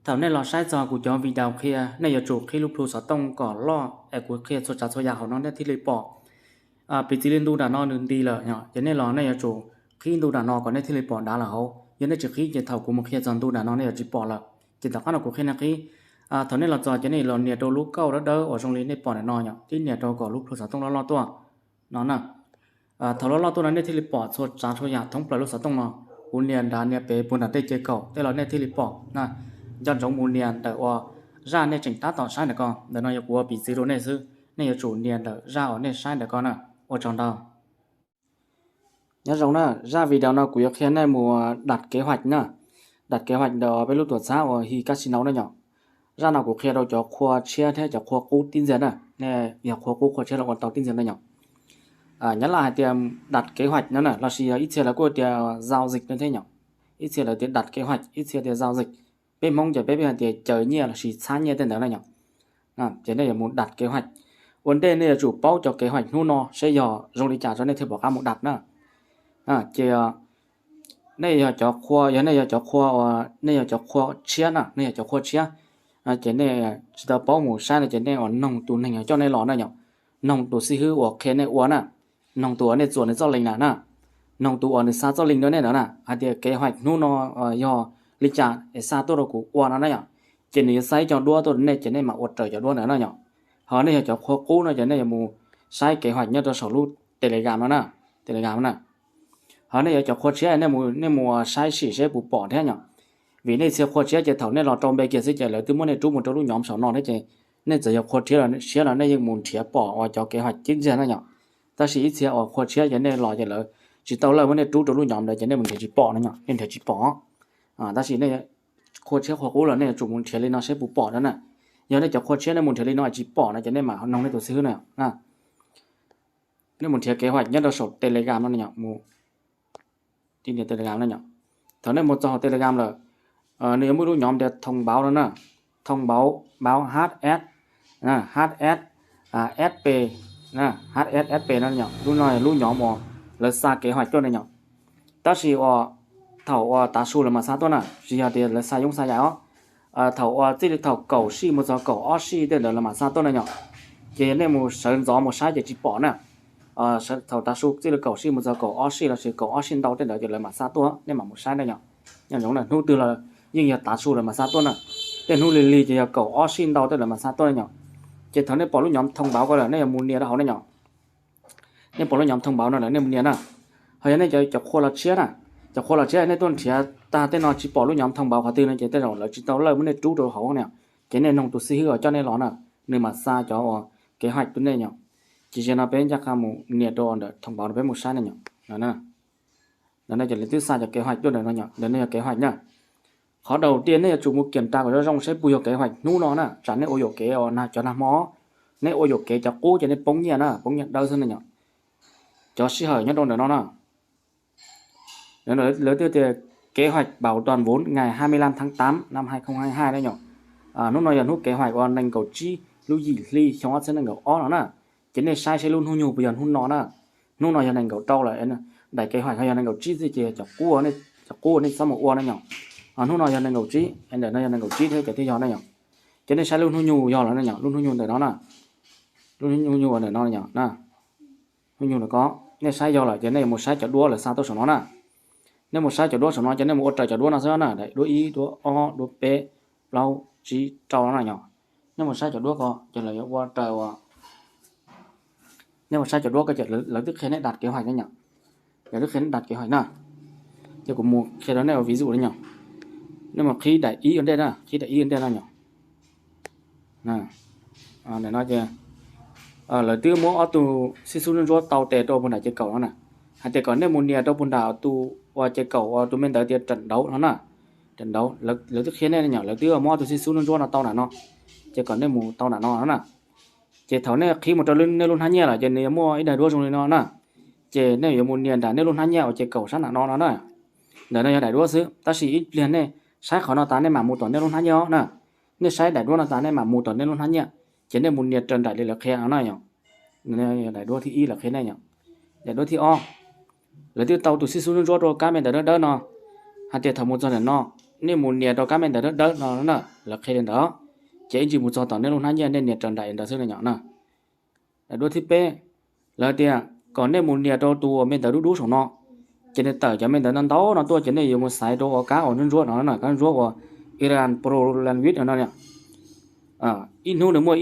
Thaum nej los saib txog kuv cov video qhia, nej yuav tsum qhib lub plhu xov tooj kom loj es kuv qhia txhua tsav txhua yam hauv no nej thiaj li pom. Piv txwv li ntu nram no nws nti lawm, ces nej los nej yuav tsum qhib ntu nram no kom nej thiaj li pom dav lawm hauv. Yog nej tsis qhib ces thaum kuv mus qhia txog ntu nram no nej yuav tsis pom lawm. Ces tom qab no kuv qhia nej qhib. Thaum nej los txog ces nej los nias rau lub kauj dawb dawb uas zoo li nej pom ntawm no yom, tib nias rau kom lub plhu xov tooj loj loj tuaj no na. Thaum loj loj tuaj no nej thiaj li pom txhua tsav txhua yam thoob plaws lub xov tooj no. Kuv nias nrad nias pem puag nram tej ces kaum tej los nej thiaj li pom na. Nco ntsoov mus nias ntawm uas zaj nej tseem tab tom saib ntawm ko. Ntawm no yog kuv ua piv txwv rau nej xwb, nej yuav tsum nias ntawm zaj uas nej saib ntawm ko na. Ua tsaug ntau. Nyob zoo na, zaj video no kuv yuav qhia nej mus dam kev hais na, dam kev hais ntawm peb lub tuam txhab uas Hi Casino na yom. Zaj no kuv qhia rau cov qhua tshiab thiab cov qhua qub tib ntxiag na. Nej yog qhua qub qhua tshiab los ua tau tib ntxiag na yom. Nyab laj hais tias dam kev hais no na, los sis yog ib txhia lawv kuj tias zau zis no thiab yom. Ib txhia lawv tias dam kev hais, ib txhia tias zau zis. Peb Hmoob ces peb peb hais tias caw nyiaj los sis txhab nyiaj tej ntawd na yom. Ces nej yuav mus dam kev hais. Ua ntej nej yuav tsum paub cov kev hais hnub no seb yog zoo li cas tso nej thiaj pom qab mus dam na. Ces nej yog cov qhua, yog nej yog cov qhua, nej yog cov qhua tshiab na, nej yog cov qhua tshiab, ces nej tsis tau paub mus saib no ces nej uas noog tus neeg coj nej los na yom. Noog tus xib hwb uas qhia nej ua na, noog tus uas nej txuas nws txoj link na na, noog tus uas nws xa txoj link rau nej ntawd na, hais tias kev hais hnub no yog li cas es xa tuaj rau kuv ua no na yom. Ces nws yuav xa ib co duab tuaj rau nej ces nej mam ua raws cov duab ntawd na yom. Ho nej yog cov qhua qub no ces nej yuav mus saib kev hais nyob rau saum lub Telegram no na, Telegram na. Ho nej yog cov qhua tshiab nej mus saib sim seb puas pom thiab yom. Vim nej txhia qhua tshiab ces thaum nej los rau npe kiag xwb ces lawv twb muab nej rub mus rau lub nyom saum no thiab ces nej txawm yog qhua tshiab los nej yeej mus nrhiav pom uas cov kev hais tib ntxiag na yom. Tab sis ib txhia uas qhua tshiab ces nej los ces lawv tsis tau lawj muab nej rub rau lub nyom ntawd ces nej mus nrhiav tsis pom no yom, nej nrhiav tsis pom. Tab sis nej qhua tshiab qhua qub los nej yuav tsum mus nrhiav li no seb puas pom no na. Yog nej cov qhua tshiab nej mus nrhiav li no tsis pom no ces nej mam noog nej tus xib hwb no. Nej mus nrhiav kev hais nyob rau saum Telegram no yom, mus Telegram no yom. Thaum nej mus txog hauv Telegram lawm, nws yuav muaj lub nyom tias thông báo no na, thông báo, báo H S, H S, S P, H S S P no yom, lub no lub nyom uas lawv xa kev hais tuaj na yom. Tab sis uas thaum uas tav su lawv mam xa tuaj na, tsis yog tias lawv xa yoob xa yaim os. Thaum uas txij li thaum kaum sij mus txog kaum ob sij tej ntawd lawv mam xa tuaj na yom. Ces nej mus sawv ntxov mus saib ces tsis pom na. Thaum tav su txij li kaum sij mus txog kaum ob sij los sis kaum ob sij ntau tej ntawd ces lawv mam xa tuaj, nej mam mus saib na yom. Nyob zoo na, hnub twg los yeej yog tav su lawv mam xa tuaj na. Tej hnub lig lig ces yog kaum ob sij ntau tej lawv mam xa tuaj na yom. Ces thaum nej pom lub nyom thông báo ko lawm nej yuav mus nias rau hauv na yom. Nej pom lub nyom thông báo no lawm nej mus nias na. Ho yog nej cov qhua los tshiab na, cov qhua los tshiab nej tuaj nrhiav tag tej no tsis pom lub nyom thông báo qhov twg no ces tej zaum lawv tsis tau lawj muab nej rub rau hauv na. Ces nej noog tus xib hwb uas coj nej los na, nws mam xa cov uas kev hais rau nej yom. Ces zaum no peb ncaj qha mus nias rau ntawm thông báo no peb mus saib na yom. Ntawm no ces lawv twb xa cov kev hais tuaj ntawm no yom, ntawm no yog kev hais na. Qhov đầu tiên nej yuav tsum mus kiểm tra kom zoo zoo seb puas yog kev hais hnub no na, tsam nej ua yuam kev uas cov nag hmo, nej ua yuam kev cov qub ces nej poob nyiaj na, poob nyiaj dawb xwb na yom. Cov sij hawm nyob rau ntawm no na, lawv twb tias kế hoạch bảo toàn vốn ngày hai mươi lăm tháng tám năm hai không hai hai na yom. Hnub no yog hnub kev hais uas nees nkaum tsib lub yim hli xyoo ob txhiab nees nkaum ob no na. Ces nej saib seb lub hnub nyoog puas yog hnub no na. Hnub no yog nees nkaum rau lawm, daim kev hais ho yog nees nkaum tsib xwb ces cov qub, cov qub nej txhob mus ua na yom. Hnub no yog nees nkaum tsib, ntawm no yog nees nkaum tsib thiab cov thiaj yog na yom. Ces nej saib lub hnub nyoog yog lawm na yom, lub hnub nyoog ntawm no na. Lub hnub nyoog ntawm no yom, hnub nyoog ntawm ko, nej saib yog lawm ces nej mus saib cov duab lawv xa tuaj saum no na. Nej mus saib cov duab saum no ces nej mus ua raws cov duab no xwb na, daim duab ib, duab ob, duab peb, plaub, tsib, rau no na yom. Nej mus saib cov duab ko ces lawv yuav ua raws uas nej mus saib cov duab ko ces lawv twb qhia nej đặt kế hoạch na yom. Lawv twb qhia nej đặt kế hoạch na. Ces kuv mus qhia rau nej ua ví dụ na yom. Nej mus qhib daim ib ua ntej na, qhib daim ib ua ntej no yom. Ntawm no ces lawv twb muab ob tug xib xub ntsuab ntsuab tau tes rau puag nram ces kaum no na. Hais tias kom nej mus nias rau puag nram tus uas ces kaum uas tus me ntawd tias trận đấu no na. Trận đấu, lawv twb qhia nej yom, lawv twb muab ob tug xib xub ntsuab ntsuab no tau nram no. Ces kom nej mus tau nram no na. Ces thaum nej qhib mus rau nej lub hnab nyiaj lawm ces nws yuav muaj ib daim duab zoo li no na. Ces nej yuav mus nias nram nej lub hnab nyiaj uas ces kaum sab nram no no na. Ntawm no yog daim duab xwb, tab sis ib pliag nej saib qhov no tas nej mam mus tom nej lub hnab nyiaj os na. Nej saib daim duab no tas nej mam mus tom nej lub hnab nyiaj, ces nej mus nias raws nraim li lawv qhia no na yom. Daim duab thib ib lawv qhia nej yom. Daim duab thib ob, lawv twb tau tus xib xub ntsuab ntsuab rau kab me ntawv dawb dawb no, hais tias thaum mus txog ntawm no, nej mus nias rau kab me ntawv dawb dawb no na. Lawv qhia li ntawd, ces ib ntsis mus txog tom nej lub hnab nyiaj nej nias raws daim ntawd xwb na yom na. Daim duab thib peb, lawv tias kom nej mus nias rau tus me ntawv dub dub saum no, ces nws tawm cov me ntawv ntau ntau no tuaj ces nej yuav mus xaiv rau uas kab uas ntsuab ntsuab no na, kab ntsuab uas Iran Pro Language no no. Ib hnub nws muaj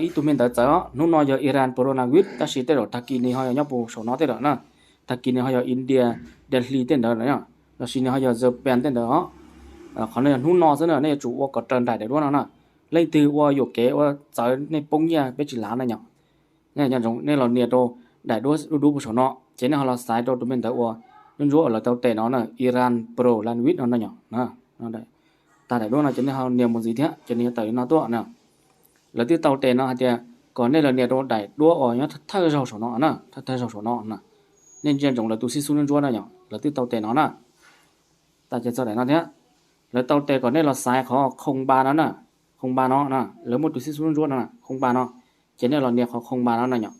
ib tug me ntawv txawv os, hnub no yog Iran Pro Language tab sis tej zaum tag kis nws ho yog nyob puag saum no tej lawm na, tag kis nws ho yog India, Delhi tej ntawd lawm, los sis nws ho yog Japan tej ntawd os. Qhov no yog hnub no xwb na, nej yuav tsum ua kom raws daim daim duab no na. Leej twg ua yuam kev ua txawv nej poob nyiaj peb tsis lav na yom. Nej los nias rau daim duab dub dub puag saum no ces nej ho los xaiv rau tus me ntawv uas ntsuab ntsuab uas lawv tau tes no na, Iran Pro Language no no yom. Tag daim duab no ces nej ho nias mus ntxiv thiab ces nws yuav tawm li no tuaj na. Lawv twb tau tes no hais tias kom nej los nias rau daim duab uas nyob thawj thawj zaug saum no na, thawj thawj zaug saum no na. Nej ntsia ntsoov lawv tus xib xub ntsuab ntsuab na yom, lawv twb tau tes no na. Tas ces txog daim no thiab, lawv tau tes kom nej los xaiv qhov khoo npa no na, khoo npa no na, lawv muaj tus xib xub ntsuab no na, khoo npa no, ces nej los nias qhov khoo npa no na yom.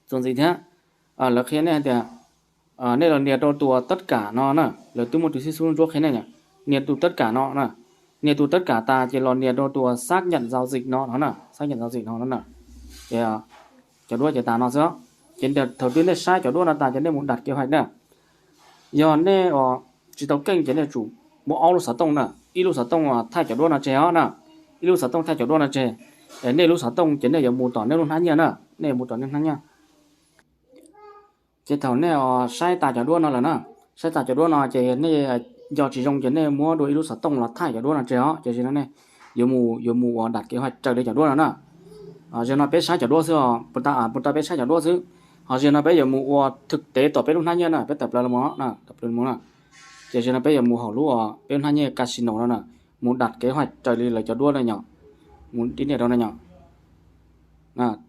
Txuas ntxiv thiab, lawv qhia nej hais tias nej los nias rau tus teb kam no na, lawv twb muaj tus xib xub ntsuab qhia nej, nias tus teb kam no na, nias tus teb kam tas ces los nias rau tus xác nhận giao dịch no no na, xác nhận giao dịch no no na. Ces cov duab ces tas no xwb. Ces thaum twg nej saib cov duab no tas ces nej mus đặt kế hoạch na. Yog nej tsis tau keej ces nej tsum muab ob lub xov tooj na, ib lub xov tooj thaij cov duab no tseg os na, ib lub xov tooj thaij cov duab no tseg, es nej lub xov tooj ces nej yuav mus tom nej lub hnab nyiaj na, nej yuav mus tom nej hnab nyiaj. Ces thaum nej saib tas cov duab no lawm na, saib tas cov duab no ces nej nco tsis zoo ces nej muab dua ib lub xov tooj los thaij cov duab no tseg os, ces zaum no nej yuav mus, yuav mus ua đặt kế hoạch raws li cov duab no na. Zaum no peb saib cov duab xwb, puag ta, puag ta peb saib cov duab xwb. Ho zaum no peb yuav mus ua thực tế tom peb lub hnab nyiaj na, peb tawm plaws los, tawm plaws los na. Ces zaum no peb yuav mus hauv lub peb lub hnab nyiaj casino no na, mus đặt kế hoạch raws li lawv cov duab na yom, mus dib nias rau na yom.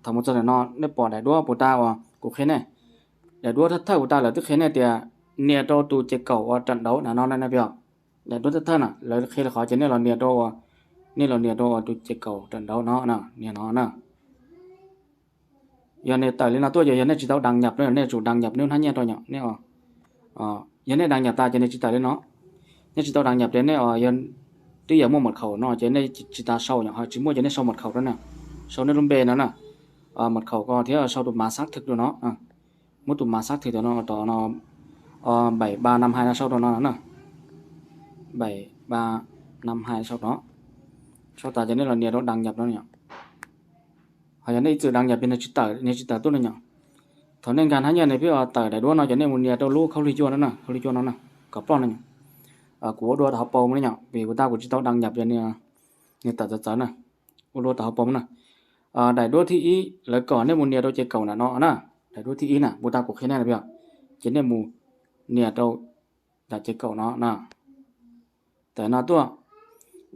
Thaum mus txog ntawm no nej pom daim duab puag ta uas kuv qhia nej, daim duab thawj thawj puag ta lawv twb qhia nej tias nias rau tus ces kaum uas rau nraud na no na pom. Daim duab thawj thawj na lawv qhia li qhov ces nej los nias rau, nej los nias rau tus ces kaum rau nraud no, nias no na. Yog nws tawm li no tuaj ces yog nej tsis tau đăng nhập no, nej tsum đăng nhập nej lub hnab nyiaj rau yom. Yog nej đăng nhập tas ces nws tsis tawm li no. Nej tsis tau đăng nhập ces nej twb yog muaj mật khẩu no ces nej tsis tas sau yom, ho tsis muaj ces nej sau mật khẩu rau na, sau nej lub npe no na, mật khẩu ko thiab sau tus mã xác thực rau no. Muab tus mã xác thực rau no, rau no, bảy ba năm hai no sau rau no na, bảy ba năm hai sau no. Sau tas ces nej los nias rau đăng nhập no yom. Ho yog nej ib txwm đăng nhập ces nws tsis tawm, nws tsis tawm tuaj no yom. Thaum nej nkag hnab nyiaj nws pib tawm daim duab no ces nej mus nias rau lub khaub lig cuaj no na, khaub lig cuaj no na, kom ploj no yom. Kuv ua dua tau hauv paus no yom, vim puag ta kuv tsis tau đăng nhập ces nws tawm txawv txawv na. Ua dua tau hauv paus na. Daim duab thib ib lawv kom nej mus nias rau ces kaum ntawm no na. Daim duab thib ib na puag ta kuv qhia nej na pom, ces nej mus nias rau daim ces kaum no na. Tawm no tuaj,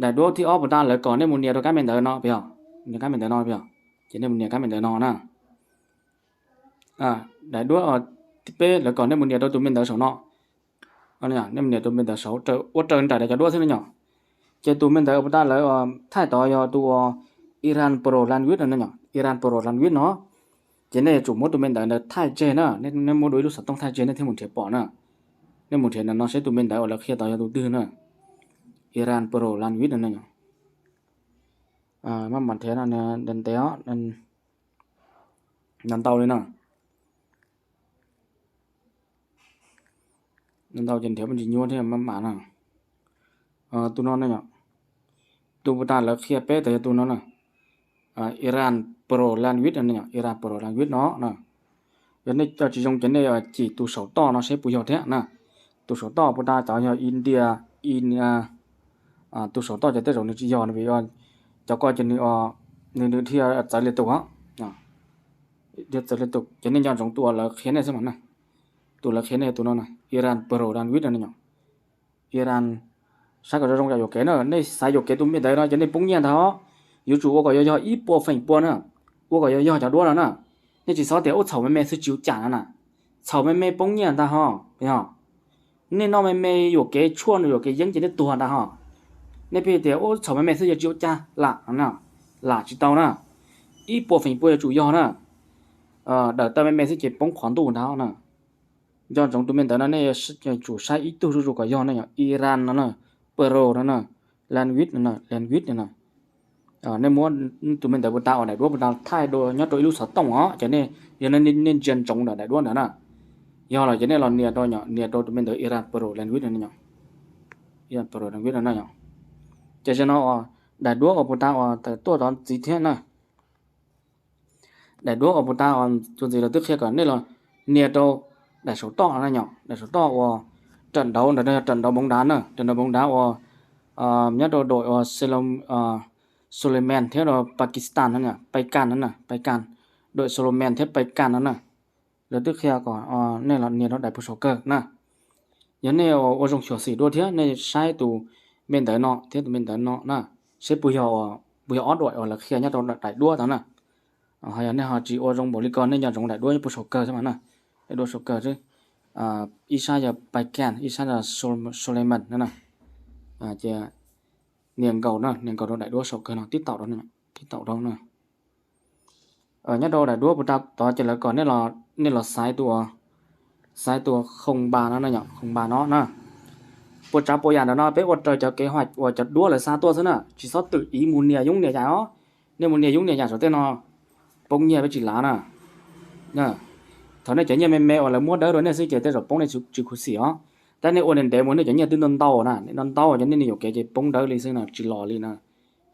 daim duab thib ob puag ta lawv kom nej mus nias rau kab me ntawv no pom, nias kab me ntawv no pom, ces nej mus nias kab me ntawv no na. Daim duab thib peb lawv kom nej mus nias rau tus me ntawv saum no. Nej mus nias tus me ntawv saud, ua raws nraim daim cov duab xwb no yom. Ces tus me ntawv puag ta lawv thaij tod yog tus uas Iran Pro Language no, Iran Pro Language no. Ces nej yuav tsum muab tus me ntawv ntawd thaij tseg na, nej muab dua ib lub xov tooj thaij tseg nej thiaj mus nrhiav pom na. Nej mus nrhiav ntawm no seb tus me ntawv uas lawv qhia tod yog tus twg na. Iran Pro Language no. Maj mam nrhiav no, ntev ntev os, ntau ntau li no. Ntau ces nrhiav pheej tsis nyuaj thiab maj mam na. Tus no ne yom, tus puag ta lawv qhia peb tas yog tus no na. Iran Pro Language no, Iran Pro Language no na. Yog nej coj tsis zoo ces nej cim tus saum toj no seb puas yog thiab na. Tus saum toj puag ta cov yog India, India, tus saum toj ces tej zaum nws tsis yog no vim cov ko ces nws, nws thiaj txawv li tus, thiaj txawv li tus ces nej nco ntsoov tus uas lawv qhia nej xwb mas na. Tus lawv qhia nej tus no na, Iran Pro Language no ne yom. Iran, saib kom zoo zoo cov yuam kev na, nej xaiv yuam kev tus me ntawd no ces nej poob nyiaj ntag os. Yuav tsum ua kom yog yog ib puas feem pua na, ua kom yog yog cov duab no na. Nej tsis txhob tias ua txhaum me me xwb tsis ua cas no na. Txhaum me me poob nyiaj ntag ho, yog. Nej noj me me yuam kev tshuaj yuam kev yeeb ces nej tuag ntag ho. Nej pheej tias ua txhaum me me xwb yog tsis ua cas lam, lam tsis tau na. Ib puas feem pua yuav tsum yog na. Dawm tawm me me xwb ces poob qhov ntuj ntag na. Nco ntsoov tus me ntawd no nej yuav tsum saib ib tug zuj zus kom yog na, yog Iran no na, Pro no na. language no, language no. Nej muab tus me ntawv puas tas uas daim duab puas tas thaij dua nyob rau ib lub xov tooj os, ces nej yog nej ntsia ntsoov ntawm daim duab ntawd na. Yog los ces nej los nias rau, nias rau tus me ntawv Iran Pro Language no, Iran Pro Language no na yom. Ces no uas daim duab uas puas tas uas tawm tuaj tod ntxiv thiab na. Daim duab uas puas tas uas txuas ntxiv lawv twb qhia kom nej los nias rau daim saum toj no na yom, daim saum toj uas rawm nraud ntawd, rawm nraud npoov dav na, rawm nraud npoov dav uas nyob rau dawm uas Soleimani thiab rau Pakistan no, Paikan no na, Paikan, dawm Soleimani thiab Paikan no na. Lawv twb qhia kom nej los nias rau daim puag saum kawg na. Yog nej ua zoo xyuam xim dua thiab nej saib tus me ntawv no thiab tus me ntawv no na, seb puas yog, puas yog ob daim uas lawv qhia nyob rau daim duab tod na. Ho yog nej ho tsis ua zoo npaum li ko, nej nco ntsoov daim duab puag saum kawg xwb mas na. Daim duab saum kawg xwb, ib sab yog Paikan, ib sab yog Soleimani no na. Ces nias nkaus na, nias nkaus rau daim duab saum kawg no, tib taum rau, tib taum rau na. Nyob rau daim duab puag ta tod ces lawv kom nej los xaiv tus, xaiv tus khoos npas no na yom, khoos npas no na. Puas tsav puas yam ntawm no peb ua raws cov kev hais uas cov duab lawv xa tuaj xwb na, tsis txhob twm iv mus nias yoob nias yam os. Nej mus nias yoob nias yam saum tej no, poob nyiaj peb tsis lav na. Thaum nej cov nyiaj me me uas lawv muab dawb rau nej xwb ces tej zaum poob nej tsis khuv xim os. Tab nej ua ntev ntev mus nej cov nyiaj twb ntau ntau na, ntau ntau ces nej nias yuam kev ces poob dawb li xwb na, tsis los li na.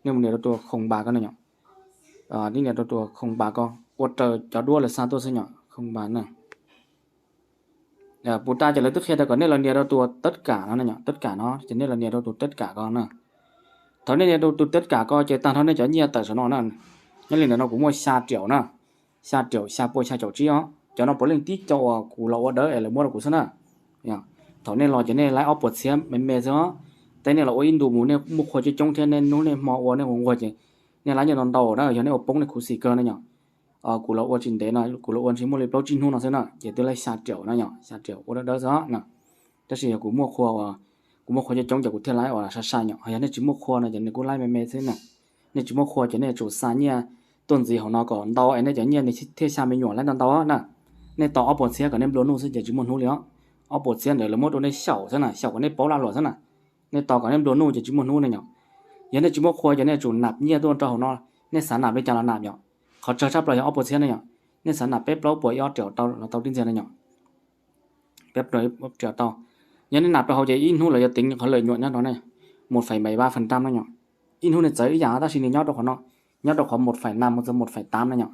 Nej mus nias rau tus khoos npas ko na yom. Nej nias rau tus khoos npas ko, ua raws cov duab lawv xa tuaj xwb yom, khoos npas na. Puag ta ces lawv twb qhia tias kom nej los nias rau tus teb kam no na yom, teb kam no ces nej los nias rau tus teb kam ko na. Thaum nej nias rau tus teb kam ko ces tag nrho nej cov nyiaj tawm saum no na. Nyob li ntawm no kuv muaj xya triệu na, xya triệu xya puas xya caum tsib os. Cov no puav leej tib co uas kuv los ua dawb es lawv muab rau kuv xwb na. Thaum nej los ces nej laib ob puas txhiab me me xwb os. Tab nej los ua ib ntu mus nej muaj qhua coob coob thiab nej hnub nej hmo ua nej ua nquag ces nej laib nyiaj ntau ntau na, yog nej ua poob nej khuv xim kawg na yom. Kuv los ua tsis ntev no, kuv los ua ntshe muaj li plaub tsib hnub no xwb na, ces twb laib xya triệu no yom, xya triệu ua dawb dawb xwb na. Tab sis yog kuv muaj qhua, kuv muaj qhua coob coob ces kuv thiaj laib uas sai sai yom, ho yog nej tsis muaj qhua no ces nej kuj laib me me xwb na. Nej tsis muaj qhua ces nej yuav tsum xa nyiaj tuaj ntxiv hauv no kom ntau es nej cov nyiaj nws thiaj xya me nyuam laib ntau ntau na. Nej tos ob puas txhiab kom nej nplua nuj xwb ces tsis muaj hnub li os. Ob puas txhiab ntawd lawv muab rau nej xyaum xwb na, xyaum kom nej paub laj luam xwb na. Nej tos kom nej nplua nuj ces tsis muaj hnub ne yom. Yog nej tsis muaj qhua ces nej yuav tsum nap nyiaj tuaj rau hauv no, nej xav nap li cas los nap yom. Qhov tsawg tshaj plaws yog ob puas txhiab ne yom. Nej xav nam peb plaub puas ib ob triệu tau los tau tib ntxiag no yom. Peb plaub ib ob triệu tau. Yog nej nap rau hauv ces ib hnub lawv yuav teev qhov lợi nhuận nyob rau nej một phẩy bảy ba phần trăm no yom. Ib hnub nej txawv ib yam tab sis nws nyob rau qhov no, nyob rau qhov một phẩy năm mus txog một phẩy tám no yom.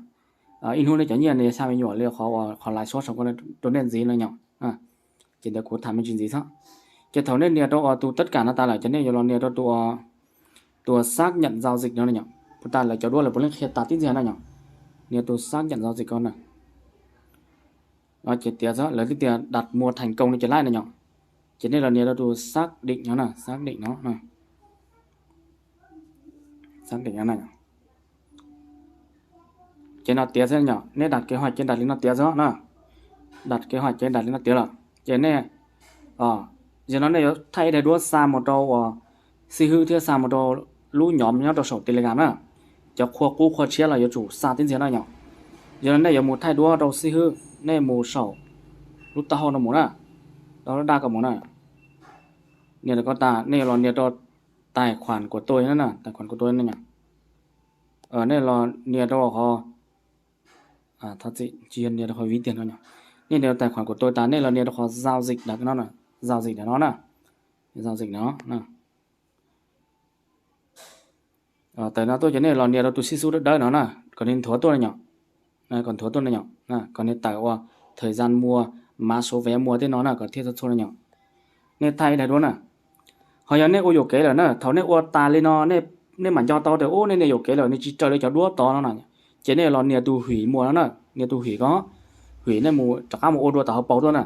Ib hnub nej cov nyiaj nws xya me nyuam li qhov, qhov lãi suất saum ko rau nej ntxiv no yom. Ces ntawd kuv tham me ntsis ntxiv xwb. Ces thaum nej nias rau tus teb kam no tas lawm ces nej yuav los nias rau tus, tus xác nhận giao dịch no yom. Puag ta lawv cov duab lawv puav leej qhia tas tib ntxiag no yom. Nias tus xác nhận giao dịch ko na. Ces tiav xwb, lawv twb tias đặt mua thành công no ces laib no yom. Ces nej los nias rau tus xác định no na, xác định no. Xác định no na. Ces no tiav xwb yom, nej đặt kế hoạch ces đặt li no tiav xwb na. Đặt kế hoạch ces đặt li no tiav lawm ces nej, yog no nej yuav thaij ib daim duab xa mus rau uas xib hwb thiab xa mus rau lub nhóm nyob rau saum Telegram na. Cov qhua qub qhua tshiab los yuav tsum xa tib ntxiag no yom. Yog no nej yuav mus thaij duab rau xib hwb, nej mus saum lub taub hau no mus na, rau lub daj ko mus na. Nias rau ko tas nej los nias rau tài khoản của tôi no na, tài khoản của tôi no yom. Nej los nias rau qhov, thov txim, tsis yog nias rau qhov ví tiền no yom. Nej nias rau tài khoản của tôi tas nej los nias rau qhov giao dịch ntawm no, giao dịch ntawm no na. Giao dịch no. Tawm no tuaj ces nej los nias rau tus xib xub dawb dawb no na, kom nws nthuav tuaj no yom. Kom nthuav tuaj no yom, kom nws tawm ua thời gian mua, mã số vé mua tej no na, kom thiaj txhua txhua no yom. Nej thaij ib daim duab na. Ho yog nej ua yuam kev lawm na, thaum nej ua tas li no, nej mam nco tau tias ub nej nias yuam kev lawm nws tsis raws li cov duab tod no na, ces nej los nias tus hủy mua no na, nias tus hủy ko, hủy nej mus rov qab mus ua dua tom hauv paus tuaj na.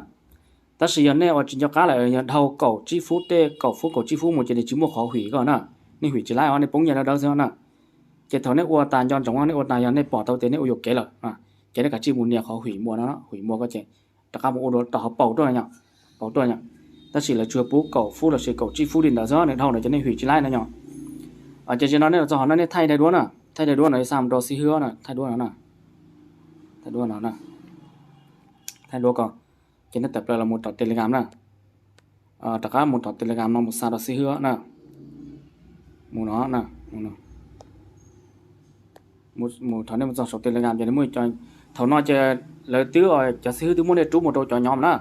Tab sis yog nej ua tsis nco qab lawm, yog dhau kaum tsib phút tej, kaum phút kaum tsib phút mus ces nws tsis muaj qhov hủy ko na, nej hủy tsis laib os, nej poob nyiaj dawb dawb xwb na. Ces thaum nej ua tas nco ntsoov, nej ua tas yog nej pom tau tias nej ua yuam kev lawm, ces nej kav tsij mus nias qhov hủy mua no, hủy mua ko ces rov qab mus ua dua tom hauv paus tuaj yom, paus tuaj yom. Tab sis lawv tsuas pub kaum phút los sis kaum tsib phút li ntawd xwb, nws dhau ntawd ces nej hủy tsis laib no yom. Ces zaum no nej los txog qhov no nej thaij daim duab na, thaij daim duab no xa mus rau xib hwb na, thaij duab no na, thaij duab no na, thaij duab ko, ces nej tawm plaws los mus tom Telegram na. Rov qab mus tom Telegram no mus xa rau xib hwb na. Mus no, mus thov nej mus txog saum Telegram ces nws muaj, thaum no ces lawv twb, cov xib hwb twb muab nej rub mus rau cov nyom na.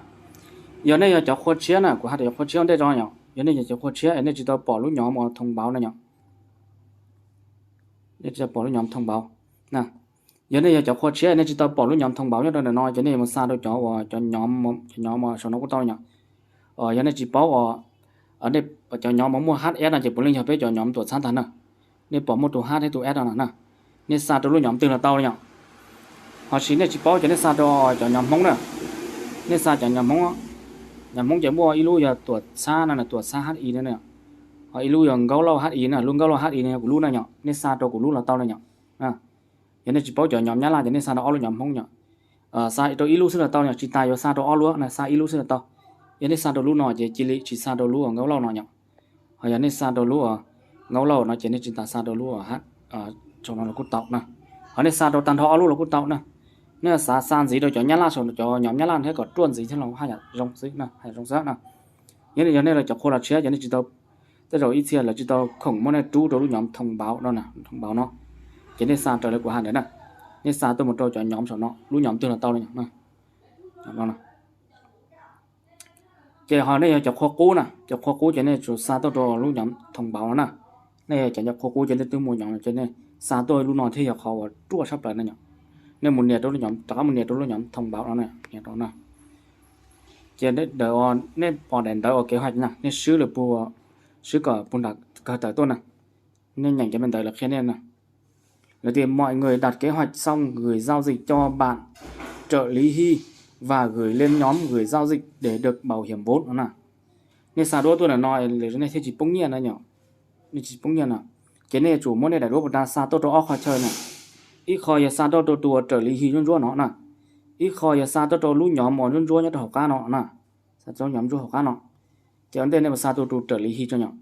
Yog nej yog cov qhua tshiab na, kuv hais tias cov qhua tshiab ua ntej tso yom, yog nej yog cov qhua tshiab es nej tsis tau pom lub nyom thoo npauv no yom, nej tsis tau pom lub nyom thoo npauv na. Yog nej yog cov qhua tshiab nej tsis tau pom lub nyom thoo npauv nyob rau ntawm no ces nej mus xa rau cov uas cov nyom, cov nyom saum no kuj tau yom. Yog nej tsis paub uas nej cov nyom uas muaj H S no ces puav leej yog peb cov nyom tuam txhab ntag na. Nej pom muaj tus H thiab tus S no na, nej xa rau lub nyom twg los tau li yom. Ho tsis nej tsis paub ces nej xa rau cov nyom Hmoob na. Nej xa cov nyom Hmoob, nyom Hmoob ces muaj ib lub yog tuam txhab no, tuam txhab H I no, ho ib lub yog Nkaub Lauj H I na, lub Nkaub Lauj H I no yog kuv lub na yom, nej xa rau kuv lub los tau na yom. Yog nej tsis paub cov nyom Nyab Laj ces nej xa rau ob lub nyom Hmoob yom. Xa rau ib lub xwb los tau yom, tsis tas yuav xa rau ob lub na, xa ib lub xwb los tau. Yog nej xa rau lub no ces cia li tsis xa rau lub uas Nkaub Lauj no yom. Ho yog nej xa rau lub uas Nkaub Lauj no ces nej tsis tas xa rau lub uas H, saum no los kuj tau na. Ho nej xa rau tag nrho ob lub los kuj tau na. Nej xav xa ntxiv rau cov Nyab Laj saum, cov nyom Nyab Laj thiab kom ruaj ntxiv thiab los haj yam zoo xwb na, haj yam zoo xwb na. Yog nej los cov qhua los tshiab ces nej tsis tau, tej zaum ib txhia lawv tsis tau khoom muab nej rub rau lub nyom thoo npauv no, thoo npauv no, ces nej xa raws li kuv hais ntawd na. Nej xa tuaj mus rau cov nyom saum no, lub nyom twg los tau li. Ces ho nej yog cov qhua qub na, cov qhua qub ces nej tsum xa tuaj rau lub nyom thoo npauv no na. Nej yog cov qhua qub ces nej twb muaj nyom ces nej xa tuaj lub no thiab yog qhov uas ruaj tshaj plaws na yom. Nej mus nias rau lub nyom, rov qab mus nias rau lub nyom thoo npauv no na, nias rau na. Ces nej pom daim ntawv uas kev haj na, nej swb lawm puag, swb kom puag nram kawg tawm tuaj na. Nej nyeem cov me ntawv lawv qhia nej na. Lawv tias mọi người đặt kế hoạch xong gửi giao dịch cho bạn trợ lý Hy và gửi lên nhóm gửi giao dịch để được bảo hiểm vốn no na. Nej xa duab tuaj ntawm no nej thiaj tsis poob nyiaj na yom. Nej tsis poob nyiaj na. Ces nej yuav tsum muab nej daim duab puag ta xa tuaj rau ob qhov chaw na. Ib qho yog xa tuaj rau tus uas trợ lý Hy ntsuab ntsuab no na. Ib qho yog xa tuaj rau lub nyom uas ntsuab ntsuab nyob rau hauv qab no na. Xa tuaj nyom ntsuab hauv qab no. Ces ua ntej nej mus xa rau tus trợ lý Hy tso yom.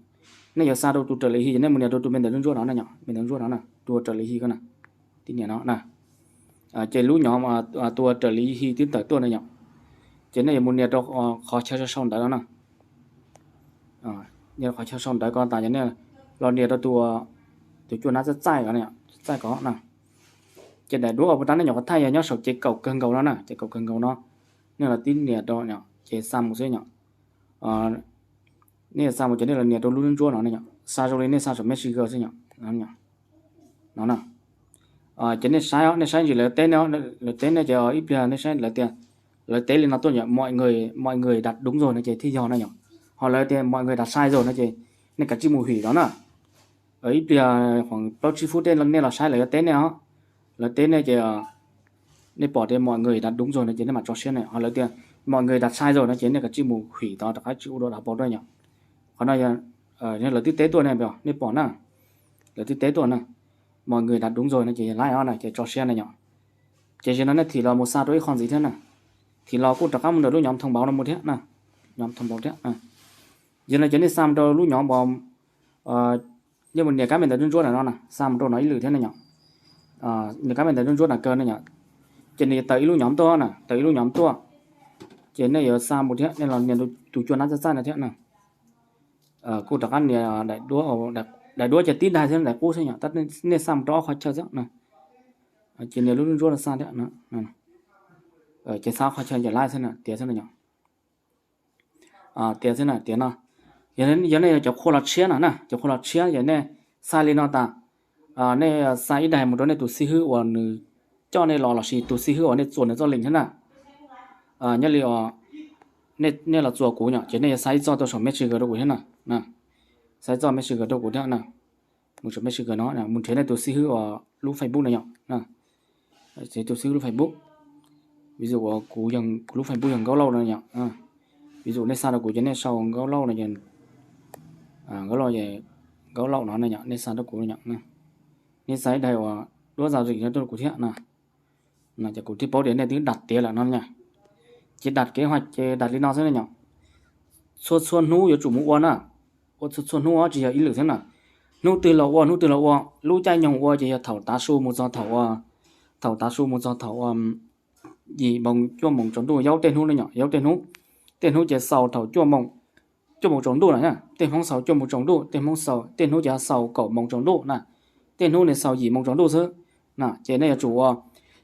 Nej yuav xa rau tus trợ lý Hy ces nej mus nias rau tus me ntawv ntsuab ntsuab no na yom, me ntawv ntsuab no na, tus uas trợ lý Hy ko na. Tib nias no na. Ces lub nyom tus uas trợ lý Hy twb tawm tuaj na yom. Ces nej yuav mus nias rau qhov chaw sau sau ntawv no na. Nias qhov chaw sau ntawv ko tas ces nej los nias rau tus, tus cuaj nab txaij txaij ko, txaij ko na. Ces daim duab uas puag ta nej nyuam qhuav thaij yog nyob saum ces kaum kawg nkaus no na, ces kaum kawg nkaus no. Nej los tib nias rau ces xa mus xwb yom. Nej xa mus ces nej los nias rau lub ntsuab no, xa zoo li nej xa saum Messenger xwb yom. No na. Ces nej saib, nej saib ntsis lawv teb, lawv teb nej ces ib pliag nej saib lawv tias, lawv teb li no tuaj yom, mọi người, mọi người đặt đúng rồi no ces thiaj yog na yom. Ho lawv tias mọi người đặt sai rồi no ces nej kav tsij mus hủy nó na. Ib pliag khoảng plaub tsib phút tej nej los saib lawv yuav teb nej os. Lawv teb nej ces nej pom tias mọi người đặt đúng rồi no ces nej mam tso siab na. Ho lawv tias mọi người đặt sai rồi no ces nej kav tsij mus hủy nó rov qab, tsis ua dua dav pau dua yom. Qhov no lawv twb teb tuaj ne, nej pom na, lawv twb teb tuaj na. Mọi người đặt đúng rồi no ces laib os na, ces tso siab na yom. Ces zaum no nej thim los mus xa rau ib qho ntxiv thiab na. Thim los kuj rov qab mus ntawm lub nyom thoo npauv no mus thiab na. Nyom thoo npauv thiab. Zaum no ces nej xa mus rau lub nyom uas, nej mus nias kab me ntawv ntsuab ntsuab ntawm no na, xa mus rau no ib lwm thiab na yom. Nias kab me ntawv ntsuab ntsuab ntawm kawg na yom. Ces nws yuav tawm ib lub nyom tuaj na, tawm ib lub nyom tuaj. Ces nej yuav xa mus thiab, nej los nias tus cuaj nab txaij txaij no thiab na. Kuj rov qab nias daim duab, daim duab ces tib daim xwb, daim qub xwb yom, tab nej xa mus rau ob qhov chaw xwb na. Ces nias lub ntsuab no xa thiab. Ces xa ob qhov chaw ces laib xwb na, tiav xwb na yom. Tiav xwb na, tiav no. Yog nej yog cov qhua los tshiab no na, cov qhua los tshiab ces nej xa li no tas, nej xa ib daim mus rau nej tus xib hwb uas nws coj nej los lossis tus xib hwb uas nej txuas nws txoj link thiab na. Nyob li nej los txuas kuv yom, ces nej yuav xa ib txoj tuaj saum Messenger rau kuv thiab na. Xa ib txoj Messenger rau kuv thiab na. Mus saum Messenger no, mus nrhiav nej tus xib hwb uas lub Facebook no yom. Nrhiav tus xib hwb lub Facebook. Ví dụ uas kuv, kuv lub Facebook yog Nkauj Lauj no yom. Ví dụ nej xa rau kuv ces nej sau Nkauj Lauj no, Nkauj Lauj, Nkauj Lauj no na yom, nej xa rau kuv no yom. Nej xa ib daim uas duab giao dịch no rau kuv thiab na. Ces kuv thiaj paub tias nej twb đặt tiav lawm no na. Ces đặt kế hoạch ces đặt li no xwb na yom. Txhua txhua hnub yuav tsum mus ua na. Ua txhua txhua hnub, tsis yog ib lwm xwb na. Hnub twg los ua, hnub twg los ua, lub caij nyoog ua ces yog thaum tav su mus txog thaum, thaum tav su mus txog thaum yim moos cuaj moos tsaus ntuj, yaub tej hnub na yom, yaub tej hnub. Tej hnub ces xaus thaum cuaj moos, cuaj moos tsaus ntuj na. Tej Hmoob xaus cuaj moos tsaus ntuj, tej Hmoob xaus, tej hnub ces xaus kaum moos tsaus ntuj na, tej hnub nws xaus yim moos tsaus ntuj xwb na. Ces nej yuav tsum ua,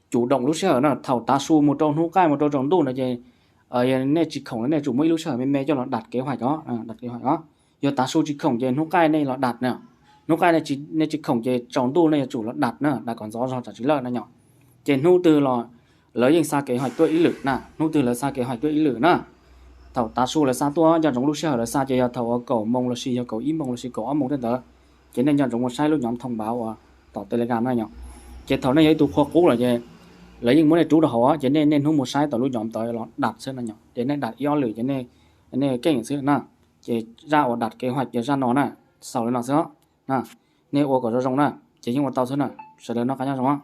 tsum doom lub sij hawm na. Thaum tav su mus rau hnub qaij mus rau tsaus ntuj na ces nej tsis khoom, nej tsum muaj ib lub sij hawm me me coj los dam kev hais os, dam kev hais os. Yog tav su tsis khoom ces hnub qaij nej los dam na, hnub qaij nej tsis khoom ces tsaus ntuj nej yuav tsum los dam na, dam kom ntxov zog tsam tsis lawj na yom. Ces hnub twg los lawv yeej xa kev hais tuaj ib lwm na, hnub twg lawv xa kev hais tuaj ib lwm na. Thaum tav su lawv xa tuaj nco ntsoov lub sij hawm lawv xa ces yog thaum uas kaum moos lossis yog kaum ib moos lossis kaum ob moos tej ntawd, ces nej nco ntsoov mus saib lub nyom thoo npav uas tom Telegram na yom. Ces thaum nej yog ib tug qhua qub lawm ces lawv yeej muab nej rub rau hauv ces nej niaj hnub mus saib tom lub nyom ntawd los dam xwb na yom. Ces nej dam ib ob lwm ces nej keej xwb na. Ces zaj uas dam kev hais ces zaj no na, xaus li no xwb os. Nej ua kom zoo zoo na, ces yeej ua tau xwb na. Sawv daws noj qab nyob zoo.